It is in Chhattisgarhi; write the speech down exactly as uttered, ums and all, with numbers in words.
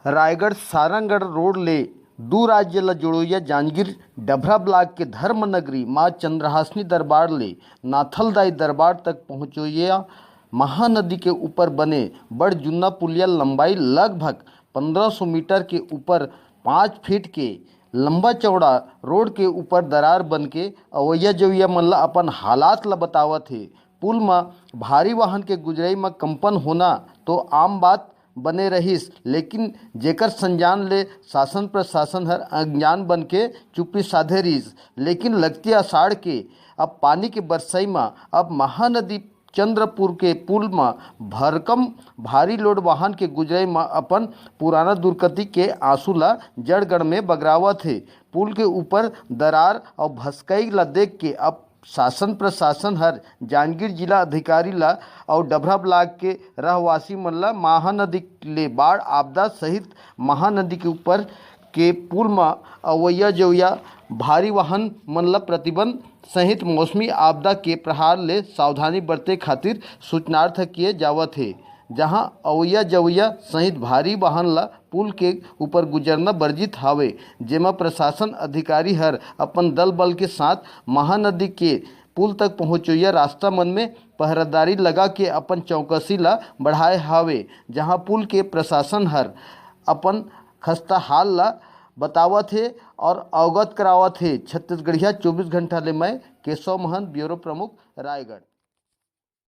रायगढ़ सारंगढ़ रोड ले दू राज्य ल जोड़ोइया जांजगीर डभरा ब्लॉक के धर्म नगरी माँ चंद्रहासिनी दरबार ले नाथलदाई दरबार तक पहुँचोइया महानदी के ऊपर बने बड़ जुन्ना पुलिया लंबाई लगभग पन्द्रह सौ मीटर के ऊपर पाँच फीट के लंबा चौड़ा रोड के ऊपर दरार बन के अवैया जवैया मन ल अपन हालात ल बतावत हे। पुल म भारी वाहन के गुजरई म कंपन होना तो आम बात बने रहिस, लेकिन जेकर संजान ले शासन प्रशासन हर अनजान बन के चुप्पी साधे रहिस। लेकिन लगती आषाढ़ के अब पानी के बरसई म अब महानदी चंद्रपुर के पुल म भरकम भारी लोड वाहन के गुजरई म अपन पुराना दुर्गति के आंसू ला जड़गढ़ में बगरावत हे। पुल के ऊपर दरार अउ भसकई ला देख के अब शासन प्रशासन हर जांजगीर जिला अधिकारी ला अउ डभरा ब्लॉक के रहवासी मन ला महानदी ले बाढ़ आपदा सहित महानदी के ऊपर के पुल म अवैया जवैया भारी वाहन मन ला प्रतिबंध सहित मौसमी आपदा के प्रहार ले सावधानी बरते खातिर सूचनार्थ किए जावत हे, जहां अवैया जवैया सहित भारी वाहन ला पुल के ऊपर गुजरना वर्जित हावे, जेमा प्रशासन अधिकारी हर अपन दल बल के साथ महानदी के पुल तक पहुंचोइया रास्ता मन में पहरादारी लगा के अपन चौकसी ला बढ़ाए हावे, जहां पुल के प्रशासन हर अपन खस्ता हाल ला बतावत हे और अवगत करावत हे। छत्तीसगढ़िया चौबीस घंटा ले मैं केशव महंत, ब्यूरो प्रमुख, रायगढ़।